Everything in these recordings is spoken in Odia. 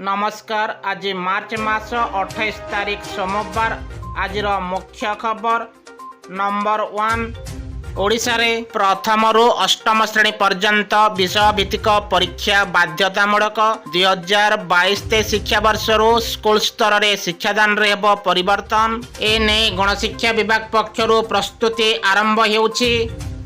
ନମସ୍କାର। ଆଜି ମାର୍ଚ୍ଚ ମାସ 28 ତାରିଖ, ସୋମବାର। ଆଜିର ମୁଖ୍ୟ ଖବର। ନମ୍ବର 1, ଓଡ଼ିଶାରେ ପ୍ରଥମରୁ ଅଷ୍ଟମ ଶ୍ରେଣୀ ପର୍ଯ୍ୟନ୍ତ ବିଷୟଭିତ୍ତିକ ପରୀକ୍ଷା ବାଧ୍ୟତାମୂଳକ। 2022-23 ଶିକ୍ଷାବର୍ଷରୁ ସ୍କୁଲ ସ୍ତରରେ ଶିକ୍ଷାଦାନରେ ହେବ ପରିବର୍ତ୍ତନ। ଏ ନେଇ ଗଣଶିକ୍ଷା ବିଭାଗ ପକ୍ଷରୁ ପ୍ରସ୍ତୁତି ଆରମ୍ଭ ହେଉଛି।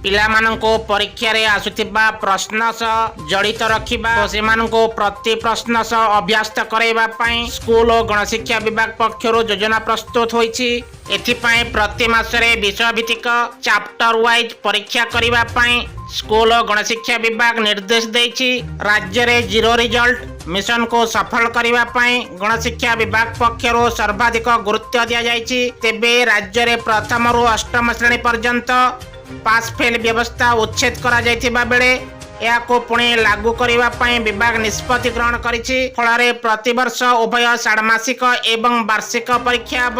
ପିଲାମାନଙ୍କୁ ପରୀକ୍ଷାରେ ଆସୁଥିବା ପ୍ରଶ୍ନ ସହ ଜଡ଼ିତ ରଖିବା ଓ ସେମାନଙ୍କୁ ପ୍ରତି ପ୍ରଶ୍ନ ସହ ଅଭ୍ୟସ୍ତ କରାଇବା ପାଇଁ ସ୍କୁଲ ଓ ଗଣଶିକ୍ଷା ବିଭାଗ ପକ୍ଷରୁ ଯୋଜନା ପ୍ରସ୍ତୁତ ହୋଇଛି। ଏଥିପାଇଁ ପ୍ରତି ମାସରେ ବିଷୟଭିତ୍ତିକ ଚାପ୍ଟର ୱାଇଜ୍ ପରୀକ୍ଷା କରିବା ପାଇଁ ସ୍କୁଲ ଓ ଗଣଶିକ୍ଷା ବିଭାଗ ନିର୍ଦ୍ଦେଶ ଦେଇଛି। ରାଜ୍ୟରେ ଜିରୋ ରିଜଲ୍ଟ ମିଶନକୁ ସଫଳ କରିବା ପାଇଁ ଗଣଶିକ୍ଷା ବିଭାଗ ପକ୍ଷରୁ ସର୍ବାଧିକ ଗୁରୁତ୍ୱ ଦିଆଯାଇଛି। ତେବେ ରାଜ୍ୟରେ ପ୍ରଥମରୁ ଅଷ୍ଟମ ଶ୍ରେଣୀ ପର୍ଯ୍ୟନ୍ତ ପାସ୍ ଫେଲ୍ ବ୍ୟବସ୍ଥା ଉଚ୍ଛେଦ କରାଯାଇଥିବା ବେଳେ ଏହାକୁ ପୁଣି ଲାଗୁ କରିବା ପାଇଁ ବିଭାଗ ନିଷ୍ପତ୍ତି ଗ୍ରହଣ କରିଛି। ଫଳରେ ପ୍ରତିବର୍ଷ ଉଭୟ ଷାଣ୍ମାସିକ ଏବଂ ବାର୍ଷିକ ପରୀକ୍ଷା ହେବ।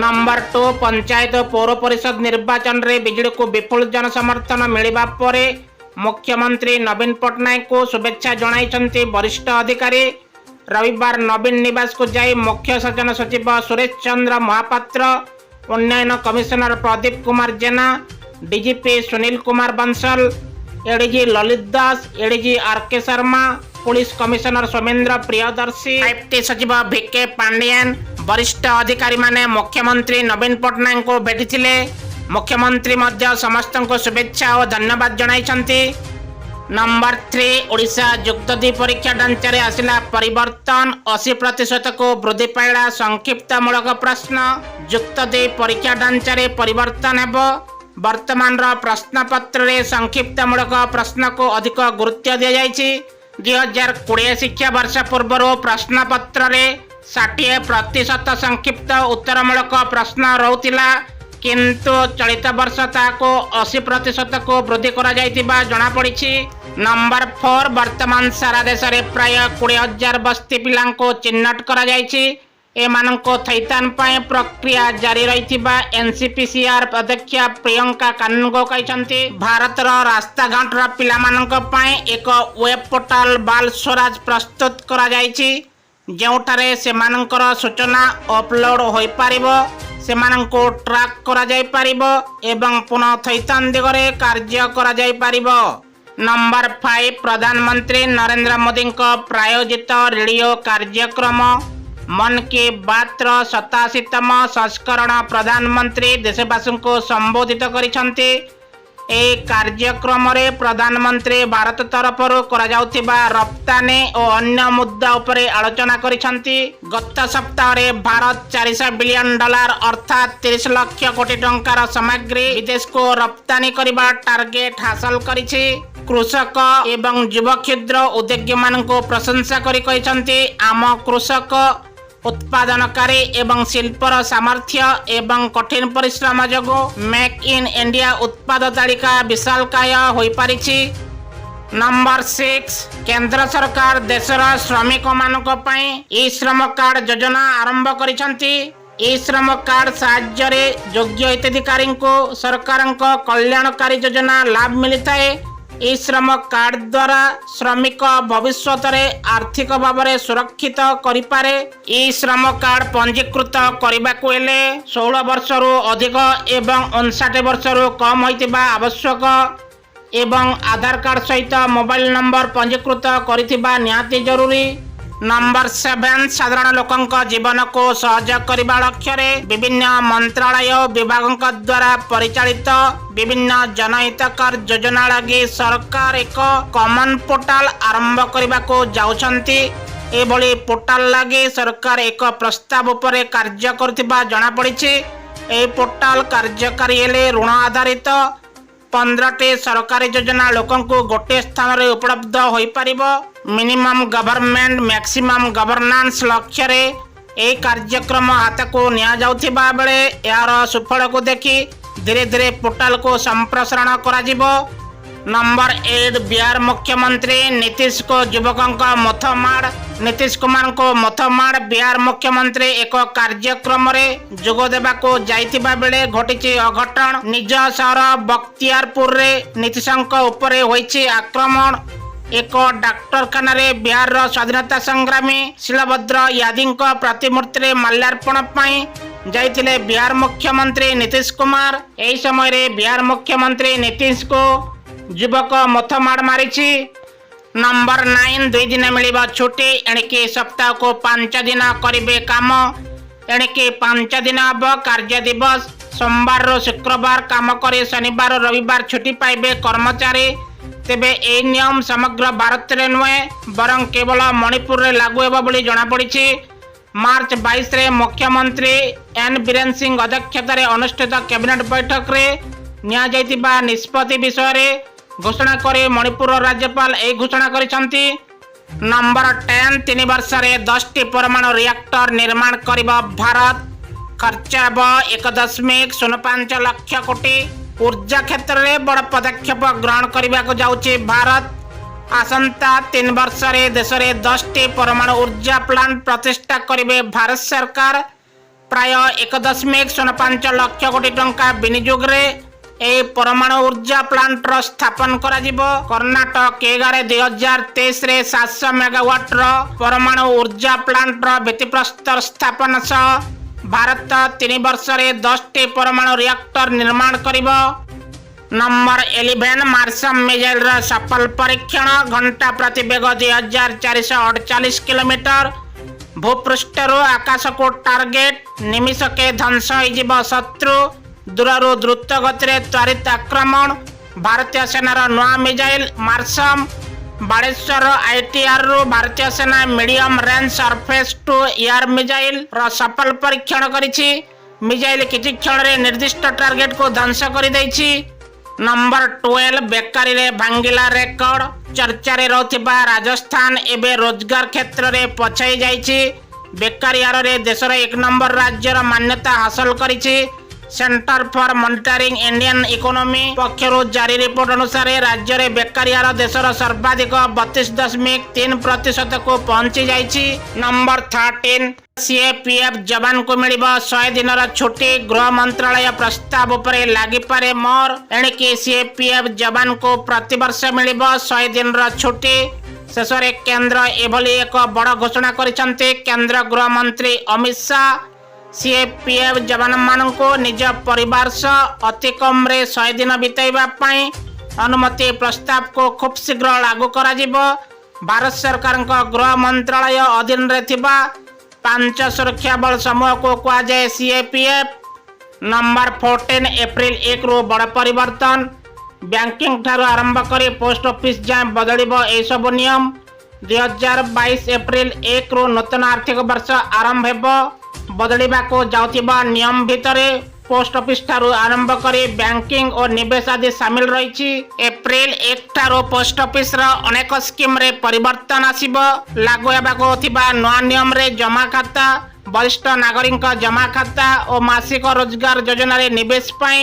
ନମ୍ବର 2, ପଞ୍ଚାୟତ ଓ ପୌର ପରିଷଦ ନିର୍ବାଚନରେ ବିଜେଡିକୁ ବିପୁଳ ଜନସମର୍ଥନ ମିଳିବା ପରେ ମୁଖ୍ୟମନ୍ତ୍ରୀ ନବୀନ ପଟ୍ଟନାୟକଙ୍କୁ ଶୁଭେଚ୍ଛା ଜଣାଇଛନ୍ତି ବରିଷ୍ଠ ଅଧିକାରୀ। ରବିବାର ନବୀନ ନିବାସକୁ ଯାଇ ମୁଖ୍ୟ ଶାସନ ସଚିବ ସୁରେଶ ଚନ୍ଦ୍ର ମହାପାତ୍ର, ଉନ୍ନୟନ commissioner Pradeep Kumar Jena, DGP Sunil Kumar Bansal, ADG Lalit Das, ADG R K Sharma, police commissioner Soumendra Priyadarshi, 5ଟି ସଚିବ ଭି କେ ପାଣ୍ଡିଆନ, ବରିଷ୍ଠ ଅଧିକାରୀମାନେ ମୁଖ୍ୟମନ୍ତ୍ରୀ ନବୀନ ପଟ୍ଟନାୟକଙ୍କୁ ଭେଟିଥିଲେ। ମୁଖ୍ୟମନ୍ତ୍ରୀ ମଧ୍ୟ ସମସ୍ତଙ୍କୁ ଶୁଭେଚ୍ଛା ଓ ଧନ୍ୟବାଦ ଜଣାଇଛନ୍ତି। ନମ୍ବର 3, ଓଡ଼ିଶା ଯୁକ୍ତ 2 ପରୀକ୍ଷା ଢାଞ୍ଚାରେ ଆସିଲା ପରିବର୍ତ୍ତନ। 80%କୁ ବୃଦ୍ଧି ପାଇଲା ସଂକ୍ଷିପ୍ତମୂଳକ ପ୍ରଶ୍ନ। ଯୁକ୍ତ 2 ପରୀକ୍ଷା ଢାଞ୍ଚାରେ ପରିବର୍ତ୍ତନ ହେବ। ବର୍ତ୍ତମାନର ପ୍ରଶ୍ନପତ୍ରରେ ସଂକ୍ଷିପ୍ତମୂଳକ ପ୍ରଶ୍ନକୁ ଅଧିକ ଗୁରୁତ୍ୱ ଦିଆଯାଇଛି। 2020 ଶିକ୍ଷାବର୍ଷ ପୂର୍ବରୁ ପ୍ରଶ୍ନପତ୍ରରେ 60% ସଂକ୍ଷିପ୍ତ ଉତ୍ତରମୂଳକ ପ୍ରଶ୍ନ ରହୁଥିଲା, କିନ୍ତୁ ଚଳିତ ବର୍ଷ ତାହାକୁ 80%କୁ ବୃଦ୍ଧି କରାଯାଇଥିବା ଜଣାପଡ଼ିଛି। ନମ୍ବର 4, ବର୍ତ୍ତମାନ ସାରା ଦେଶରେ ପ୍ରାୟ 20,000 ବସ୍ତି ପିଲାଙ୍କୁ ଚିହ୍ନଟ କରାଯାଇଛି। ଏମାନଙ୍କୁ ଥଇଥାନ ପାଇଁ ପ୍ରକ୍ରିୟା ଜାରି ରହିଥିବା ଏନସିପିସିଆର ଅଧ୍ୟକ୍ଷା ପ୍ରିୟଙ୍କ କାନୁନଗୋ କହିଛନ୍ତି। ଭାରତର ରାସ୍ତାଘାଟର ପିଲାମାନଙ୍କ ପାଇଁ ଏକ ୱେବ୍ ପୋର୍ଟାଲ ବାଲ ସ୍ୱରାଜ ପ୍ରସ୍ତୁତ କରାଯାଇଛି, ଯେଉଁଠାରେ ସେମାନଙ୍କର ସୂଚନା ଅପଲୋଡ ହୋଇପାରିବ, ସେମାନଙ୍କୁ ଟ୍ରାକ୍ କରାଯାଇପାରିବ ଏବଂ ପୁନଃ ଥଇଥାନ ଦିଗରେ କାର୍ଯ୍ୟ କରାଯାଇପାରିବ। ନମ୍ବର 5, ପ୍ରଧାନମନ୍ତ୍ରୀ ନରେନ୍ଦ୍ର ମୋଦିଙ୍କ ପ୍ରାୟୋଜିତ ରେଡିଓ କାର୍ଯ୍ୟକ୍ରମ ମନ୍ କି ବାତ୍ର 87ତମ ସଂସ୍କରଣ ପ୍ରଧାନମନ୍ତ୍ରୀ ଦେଶବାସୀଙ୍କୁ ସମ୍ବୋଧିତ କରିଛନ୍ତି। ଏହି କାର୍ଯ୍ୟକ୍ରମରେ ପ୍ରଧାନମନ୍ତ୍ରୀ ଭାରତ ତରଫରୁ କରାଯାଉଥିବା ରପ୍ତାନି ଓ ଅନ୍ୟ ମୁଦ୍ଦା ଉପରେ ଆଲୋଚନା କରିଛନ୍ତି। ଗତ ସପ୍ତାହରେ ଭାରତ 400 ବିଲିୟନ ଡଲାର, ଅର୍ଥାତ୍ 30 ଲକ୍ଷ କୋଟି ଟଙ୍କାର ସାମଗ୍ରୀ ବିଦେଶକୁ ରପ୍ତାନି କରିବା ଟାର୍ଗେଟ ହାସଲ କରିଛି। କୃଷକ ଏବଂ ଯୁବ କ୍ଷୁଦ୍ର ଉଦ୍ୟୋଗୀମାନଙ୍କୁ ପ୍ରଶଂସା କରି କହିଛନ୍ତି, ଆମ କୃଷକ, ଉତ୍ପାଦନକାରୀ ଏବଂ ଶିଳ୍ପର ସାମର୍ଥ୍ୟ ଏବଂ କଠିନ ପରିଶ୍ରମ ଯୋଗୁଁ ମେକ୍ ଇନ୍ ଇଣ୍ଡିଆ ଉତ୍ପାଦ ତାଲିକା ବିଶାଳକାୟ ହୋଇପାରିଛି। ନମ୍ବର 6, କେନ୍ଦ୍ର ସରକାର ଦେଶର ଶ୍ରମିକମାନଙ୍କ ପାଇଁ ଇ ଶ୍ରମ କାର୍ଡ ଯୋଜନା ଆରମ୍ଭ କରିଛନ୍ତି। ଇ ଶ୍ରମ କାର୍ଡ ସାହାଯ୍ୟରେ ଯୋଗ୍ୟ ହିତାଧିକାରୀଙ୍କୁ ସରକାରଙ୍କ କଲ୍ୟାଣକାରୀ ଯୋଜନା ଲାଭ ମିଳିଥାଏ। ଇ ଶ୍ରମ କାର୍ଡ ଦ୍ୱାରା ଶ୍ରମିକ ଭବିଷ୍ୟତରେ ଆର୍ଥିକ ଭାବରେ ସୁରକ୍ଷିତ କରିପାରେ। ଇ ଶ୍ରମ କାର୍ଡ ପଞ୍ଜୀକୃତ କରିବାକୁ ହେଲେ 16 ବର୍ଷରୁ ଅଧିକ ଏବଂ 59 ବର୍ଷରୁ କମ୍ ହୋଇଥିବା ଆବଶ୍ୟକ ଏବଂ ଆଧାର କାର୍ଡ ସହିତ ମୋବାଇଲ ନମ୍ବର ପଞ୍ଜୀକୃତ କରିଥିବା ନିହାତି ଜରୁରୀ। ନମ୍ବର 7, ସାଧାରଣ ଲୋକଙ୍କ ଜୀବନକୁ ସହଜ କରିବା ଲକ୍ଷ୍ୟରେ ବିଭିନ୍ନ ମନ୍ତ୍ରାଳୟ ଓ ବିଭାଗଙ୍କ ଦ୍ୱାରା ପରିଚାଳିତ ବିଭିନ୍ନ ଜନହିତକର ଯୋଜନା ଲାଗି ସରକାର ଏକ କମନ ପୋର୍ଟାଲ ଆରମ୍ଭ କରିବାକୁ ଯାଉଛନ୍ତି। ଏଭଳି ପୋର୍ଟାଲ ଲାଗି ସରକାର ଏକ ପ୍ରସ୍ତାବ ଉପରେ କାର୍ଯ୍ୟ କରୁଥିବା ଜଣାପଡ଼ିଛି। ଏହି ପୋର୍ଟାଲ କାର୍ଯ୍ୟକାରୀ ହେଲେ ଋଣ ଆଧାରିତ 15ଟି ସରକାରୀ ଯୋଜନା ଲୋକଙ୍କୁ ଗୋଟିଏ ସ୍ଥାନରେ ଉପଲବ୍ଧ ହୋଇପାରିବ। ମିନିମମ୍ ଗଭର୍ଣ୍ଣମେଣ୍ଟ, ମ୍ୟାକ୍ସିମମ୍ ଗଭର୍ଣ୍ଣାନ୍ସ ଲକ୍ଷ୍ୟରେ ଏହି କାର୍ଯ୍ୟକ୍ରମ ହାତକୁ ନିଆଯାଉଥିବା ବେଳେ ଏହାର ସୁଫଳକୁ ଦେଖି ଧୀରେ ଧୀରେ ପୋର୍ଟାଲକୁ ସମ୍ପ୍ରସାରଣ କରାଯିବ। ନମ୍ବର 8, ବିହାର ମୁଖ୍ୟମନ୍ତ୍ରୀ ନୀତିଶଙ୍କ ଯୁବକଙ୍କ ମୁଥମାଡ଼। ନୀତିଶ କୁମାରଙ୍କୁ ମୁଥମାଡ଼। ବିହାର ମୁଖ୍ୟମନ୍ତ୍ରୀ ଏକ କାର୍ଯ୍ୟକ୍ରମରେ ଯୋଗ ଦେବାକୁ ଯାଇଥିବା ବେଳେ ଘଟିଛି ଅଘଟଣ। ନିଜ ସହର ବକ୍ତିଆରପୁରରେ ନୀତିଶଙ୍କ ଉପରେ ହୋଇଛି ଆକ୍ରମଣ। ଏକ ଡାକ୍ତରଖାନାରେ ବିହାରର ସ୍ୱାଧୀନତା ସଂଗ୍ରାମୀ ଶୀଳଭଦ୍ର ୟାଦିଙ୍କ ପ୍ରତିମୂର୍ତ୍ତିରେ ମାଲ୍ୟାର୍ପଣ ପାଇଁ ଯାଇଥିଲେ ବିହାର ମୁଖ୍ୟମନ୍ତ୍ରୀ ନୀତିଶ କୁମାର। ଏହି ସମୟରେ ବିହାର ମୁଖ୍ୟମନ୍ତ୍ରୀ ନୀତିଶଙ୍କୁ ଯୁବକ ମୁଥ ମାଡ଼ ମାରିଛି। ନମ୍ବର 9, 2 ଦିନ ମିଳିବ ଛୁଟି। ଏଣିକି ସପ୍ତାହକୁ 5 ଦିନ କରିବେ କାମ। ଏଣିକି 5 ଦିନ ହେବ କାର୍ଯ୍ୟ ଦିବସ। ସୋମବାରରୁ ଶୁକ୍ରବାର କାମ କରି ଶନିବାର, ରବିବାର ଛୁଟି ପାଇବେ କର୍ମଚାରୀ। ତେବେ ଏହି ନିୟମ ସମଗ୍ର ଭାରତରେ ନୁହେଁ, ବରଂ କେବଳ ମଣିପୁରରେ ଲାଗୁ ହେବ ବୋଲି ଜଣାପଡ଼ିଛି। ମାର୍ଚ୍ଚ 22ରେ ମୁଖ୍ୟମନ୍ତ୍ରୀ ଏନ୍ ବୀରେନ ସିଂ ଅଧ୍ୟକ୍ଷତାରେ ଅନୁଷ୍ଠିତ କ୍ୟାବିନେଟ୍ ବୈଠକରେ ନିଆଯାଇଥିବା ନିଷ୍ପତ୍ତି ବିଷୟରେ ଘୋଷଣା କରି ମଣିପୁରର ରାଜ୍ୟପାଳ ଏହି ଘୋଷଣା କରିଛନ୍ତି। ନମ୍ବର 10, 3 ବର୍ଷରେ 10ଟି ପରମାଣୁ ରିଆକ୍ଟର ନିର୍ମାଣ କରିବ ଭାରତ। ଖର୍ଚ୍ଚ ହେବ 1.05 ଲକ୍ଷ କୋଟି। ଉର୍ଜା କ୍ଷେତ୍ରରେ ବଡ଼ ପଦକ୍ଷେପ ଗ୍ରହଣ କରିବାକୁ ଯାଉଛି ଭାରତ। ଆସନ୍ତା 3 ବର୍ଷରେ ଦେଶରେ 10ଟି ପରମାଣୁ ଉର୍ଜା ପ୍ଲାଣ୍ଟ ପ୍ରତିଷ୍ଠା କରିବେ ଭାରତ ସରକାର। ପ୍ରାୟ 1.05 ଲକ୍ଷ କୋଟି ଟଙ୍କା ବିନିଯୋଗରେ ଏହି ପରମାଣୁ ଉର୍ଜା ପ୍ଲାଣ୍ଟର ସ୍ଥାପନ କରାଯିବ। କର୍ଣ୍ଣାଟକ 11/2023ରେ 700 ମେଗାୱାଟର ପରମାଣୁ ଉର୍ଜା ପ୍ଲାଣ୍ଟର ଭିତ୍ତିପ୍ରସ୍ତର ସ୍ଥାପନ ସହ ଭାରତ 3 ବର୍ଷରେ 10ଟି ପରମାଣୁ ରିଆକ୍ଟର ନିର୍ମାଣ କରିବ। ନମ୍ବର 11, ମାର୍ସମ ମିଜାଇଲର ସଫଳ ପରୀକ୍ଷଣ। ଘଣ୍ଟା ପ୍ରତି ବେଗ 2448 କିଲୋମିଟର। ଭୂପୃଷ୍ଠରୁ ଆକାଶକୁ ଟାର୍ଗେଟ, ନିମିଷକେ ଧ୍ୱଂସ ହୋଇଯିବ ଶତ୍ରୁ। ଦୂରରୁ ଦ୍ରୁତ ଗତିରେ ତ୍ୱରିତ ଆକ୍ରମଣ। ଭାରତୀୟ ସେନାର ନୂଆ ମିଜାଇଲ ମାର୍ସମ। ବାଲେଶ୍ୱର ଆଇଟିଆରରୁ ଭାରତୀୟ ସେନା medium range surface to air ମିଜାଇଲର ସଫଳ ପରୀକ୍ଷଣ କରିଛି। ମିଜାଇଲ କିଛି କ୍ଷଣରେ ନିର୍ଦ୍ଦିଷ୍ଟ ଟାର୍ଗେଟକୁ ଧ୍ୱଂସ କରିଦେଇଛି। ନମ୍ବର 12, ବେକାରୀରେ ଭାଙ୍ଗିଲା ରେକର୍ଡ। ଚର୍ଚ୍ଚାରେ ରହୁଥିବା ରାଜସ୍ଥାନ ଏବେ ରୋଜଗାର କ୍ଷେତ୍ରରେ ପଛାଇ ଯାଇଛି। ବେକାରୀ ହାରରେ ଦେଶର ଏକ ନମ୍ବର ରାଜ୍ୟର ମାନ୍ୟତା ହାସଲ କରିଛି। Centre for Monitoring Indian Economy ପକ୍ଷରୁ ଜାରି ରିପୋର୍ଟ ଅନୁସାରେ ରାଜ୍ୟରେ ବେକାରୀ ହାର ଦେଶର ସର୍ବାଧିକ 32.3 ପ୍ରତିଶତକୁ ପହଞ୍ଚି ଯାଇଛି। ନମ୍ବର 13, ସିଏପିଏଫ୍ ଯବାନଙ୍କୁ ମିଳିବ 100 ଦିନର ଛୁଟି। ଗୃହ ମନ୍ତ୍ରାଳୟ ପ୍ରସ୍ତାବ ଉପରେ ଲାଗିପାରେ ମୋହର। ଏଣିକି ସିଏପିଏଫ୍ ଯବାନଙ୍କୁ ପ୍ରତିବର୍ଷ ମିଳିବ 100 ଦିନର ଛୁଟି। ଶେଷରେ କେନ୍ଦ୍ର ଏଭଳି ଏକ ବଡ଼ ଘୋଷଣା କରିଛନ୍ତି କେନ୍ଦ୍ର ଗୃହମନ୍ତ୍ରୀ ଅମିତ ଶାହ। ସିଏପିଏଫ୍ ଯବାନମାନଙ୍କୁ ନିଜ ପରିବାର ସହ ଅତି କମରେ 100 ଦିନ ବିତାଇବା ପାଇଁ ଅନୁମତି ପ୍ରସ୍ତାବକୁ ଖୁବ୍ ଶୀଘ୍ର ଲାଗୁ କରାଯିବ। ଭାରତ ସରକାରଙ୍କ ଗୃହ ମନ୍ତ୍ରାଳୟ ଅଧୀନରେ ଥିବା ପାଞ୍ଚ ସୁରକ୍ଷା ବଳ ସମୂହକୁ କୁହାଯାଏ ସିଏପିଏଫ୍। ନମ୍ବର 14, ଏପ୍ରିଲ 1ରୁ ବଡ଼ ପରିବର୍ତ୍ତନ। ବ୍ୟାଙ୍କିଂ ଠାରୁ ଆରମ୍ଭ କରି ପୋଷ୍ଟ ଅଫିସ ଯାଏଁ ବଦଳିବ ଏସବୁ ନିୟମ। 2022 ଏପ୍ରିଲ 1ରୁ ନୂତନ ଆର୍ଥିକ ବର୍ଷ ଆରମ୍ଭ ହେବ। ବଦଳିବାକୁ ଯାଉଥିବା ନିୟମ ଭିତରେ ପୋଷ୍ଟ ଅଫିସ ଠାରୁ ଆରମ୍ଭ କରି ବ୍ୟାଙ୍କିଂ ଓ ନିବେଶ ଆଦି ସାମିଲ ରହିଛି। ଏପ୍ରିଲ 1 ଠାରୁ ପୋଷ୍ଟ ଅଫିସର ଅନେକ ସ୍କିମ୍ରେ ପରିବର୍ତ୍ତନ ଆସିବ। ଲାଗୁ ହେବାକୁ ଥିବା ନୂଆ ନିୟମରେ ଜମା ଖାତା, ବରିଷ୍ଠ ନାଗରିକ ଜମା ଖାତା ଓ ମାସିକ ରୋଜଗାର ଯୋଜନାରେ ନିବେଶ ପାଇଁ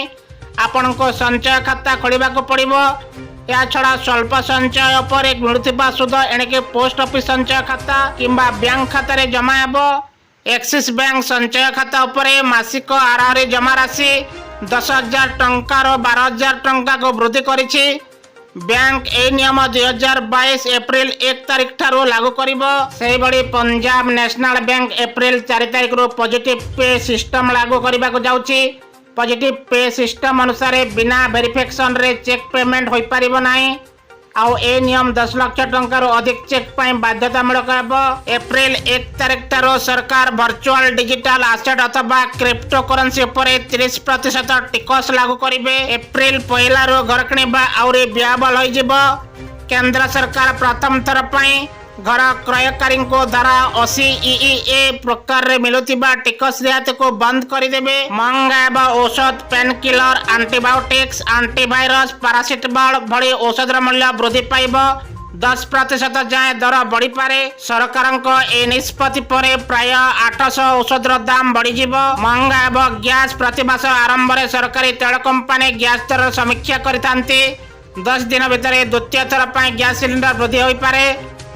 ଆପଣଙ୍କୁ ସଞ୍ଚୟ ଖାତା ଖୋଲିବାକୁ ପଡ଼ିବ। ଏହାଛଡ଼ା ସ୍ୱଳ୍ପ ସଞ୍ଚୟ ଉପରେ ମିଳୁଥିବା ସୁଧ ଏଣିକି ପୋଷ୍ଟ ଅଫିସ ସଞ୍ଚୟ ଖାତା କିମ୍ବା ବ୍ୟାଙ୍କ ଖାତାରେ ଜମା ହେବ। ଏକ୍ସିସ୍ ବ୍ୟାଙ୍କ ସଞ୍ଚୟ ଖାତା ଉପରେ ମାସିକ ହାରାହାରି ଜମା ରାଶି 10,000 ଟଙ୍କାରୁ 12,000 ଟଙ୍କାକୁ ବୃଦ୍ଧି କରିଛି। ବ୍ୟାଙ୍କ ଏହି ନିୟମ 2022 ଏପ୍ରିଲ 1 ତାରିଖ ଠାରୁ ଲାଗୁ କରିବ। ସେହିଭଳି ପଞ୍ଜାବ ନ୍ୟାସନାଲ ବ୍ୟାଙ୍କ ଏପ୍ରିଲ 4 ତାରିଖରୁ ପଜିଟିଭ ପେ ସିଷ୍ଟମ ଲାଗୁ କରିବାକୁ ଯାଉଛି। ପଜିଟିଭ ପେ ସିଷ୍ଟମ ଅନୁସାରେ ବିନା ଭେରିଫିକେସନରେ ଚେକ୍ ପେମେଣ୍ଟ ହୋଇପାରିବ ନାହିଁ। ଆଉ ଏ ନିୟମ 10 ଲକ୍ଷ ଟଙ୍କାରୁ ଅଧିକ ଚେକ୍ ପାଇଁ ବାଧ୍ୟତାମୂଳକ ହେବ। ଏପ୍ରିଲ 1 ତାରିଖ ଠାରୁ ସରକାର ଭର୍ଚୁଆଲ ଡିଜିଟାଲ ଆସେଟ୍ ଅଥବା କ୍ରିପ୍ଟୋ କରେନ୍ସି ଉପରେ 30% ଟିକସ ଲାଗୁ କରିବେ। ଏପ୍ରିଲ 1ରୁ ଘର କିଣିବା ଆହୁରି ବ୍ୟୟବହୁଳ ହୋଇଯିବ। କେନ୍ଦ୍ର ସରକାର ପ୍ରଥମ ଥର ପାଇଁ ଘର କ୍ରୟକାରୀଙ୍କୁ ଧାରା 80EEA ପ୍ରକାରରେ ମିଳୁଥିବା ଟିକସ ରିହାତିକୁ ବନ୍ଦ କରିଦେବେ। ମହଙ୍ଗା ହେବ ଔଷଧ। Pain killer, antibiotics, antivirus, paracetamol ଭଳି ଔଷଧର ମୂଲ୍ୟ ବୃଦ୍ଧି ପାଇବ। 10% ଯାଏଁ ଦର ବଢ଼ିପାରେ। ସରକାରଙ୍କ ଏହି ନିଷ୍ପତ୍ତି ପରେ ପ୍ରାୟ 800 ଔଷଧର ଦାମ ବଢ଼ିଯିବ। ମହଙ୍ଗା ହେବ ଗ୍ୟାସ୍। ପ୍ରତିମାସ ଆରମ୍ଭରେ ସରକାରୀ ତେଳ କମ୍ପାନୀ ଗ୍ୟାସ୍ ଦରର ସମୀକ୍ଷା କରିଥାନ୍ତି। 10 ଦିନ ଭିତରେ ଦ୍ୱିତୀୟ ଥର ପାଇଁ ଗ୍ୟାସ୍ ସିଲିଣ୍ଡର ବୃଦ୍ଧି ହୋଇପାରେ।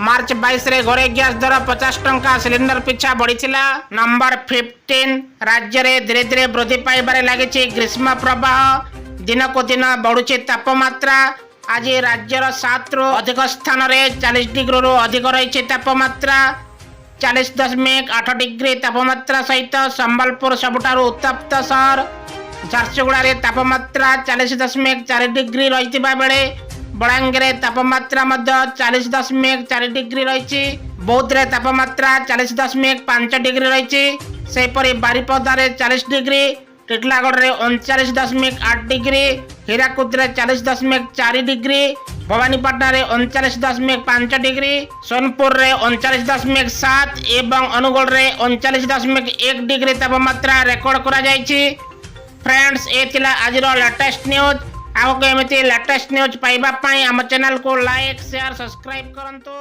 ମାର୍ଚ୍ଚ 22ରେ ଘରୋଇ ଗ୍ୟାସ୍ ଦର 50 ଟଙ୍କା ସିଲିଣ୍ଡର ପିଛା ବଢ଼ିଥିଲା। ନମ୍ବର 15, ରାଜ୍ୟରେ ଧୀରେ ଧୀରେ ବୃଦ୍ଧି ପାଇବାରେ ଲାଗିଛି ଗ୍ରୀଷ୍ମ ପ୍ରବାହ। ଦିନକୁ ଦିନ ବଢ଼ୁଛି ତାପମାତ୍ରା। ଆଜି ରାଜ୍ୟର 7ରୁ ଅଧିକ ସ୍ଥାନରେ 40 ଡିଗ୍ରୀରୁ ଅଧିକ ରହିଛି ତାପମାତ୍ରା। 40.8 ଡିଗ୍ରୀ ତାପମାତ୍ରା ସହିତ ସମ୍ବଲପୁର ସବୁଠାରୁ ଉତ୍ତପ୍ତ ସହର। ଝାରସୁଗୁଡ଼ାରେ ତାପମାତ୍ରା 40.4 ଡିଗ୍ରୀ ରହିଥିବା ବେଳେ ବଲାଙ୍ଗୀରରେ ତାପମାତ୍ରା ମଧ୍ୟ 40.4 ଡିଗ୍ରୀ ରହିଛି। ବୌଦ୍ଧରେ ତାପମାତ୍ରା 40.5 ଡିଗ୍ରୀ ରହିଛି। ସେହିପରି ବାରିପଦାରେ 40 ଡିଗ୍ରୀ, ଟିଟଲାଗଡ଼ରେ 39.8 ଡିଗ୍ରୀ, ହୀରାକୁଦରେ 40.4 ଡିଗ୍ରୀ, ଭବାନୀପାଟଣାରେ 39.5 ଡିଗ୍ରୀ, ସୋନପୁରରେ 39.7 ଏବଂ ଅନୁଗୋଳରେ 39.1 ଡିଗ୍ରୀ ତାପମାତ୍ରା ରେକର୍ଡ କରାଯାଇଛି। ଫ୍ରେଣ୍ଡସ୍, ଏ ଥିଲା ଆଜିର ଲାଟେଷ୍ଟ ନ୍ୟୁଜ୍। ଆଗକୁ ଏମିତି ଲାଟେଷ୍ଟ ନ୍ୟୁଜ୍ ପାଇବା ପାଇଁ ଆମ ଚ୍ୟାନେଲକୁ ଲାଇକ୍, ସେୟାର, ସବସ୍କ୍ରାଇବ୍ କରନ୍ତୁ।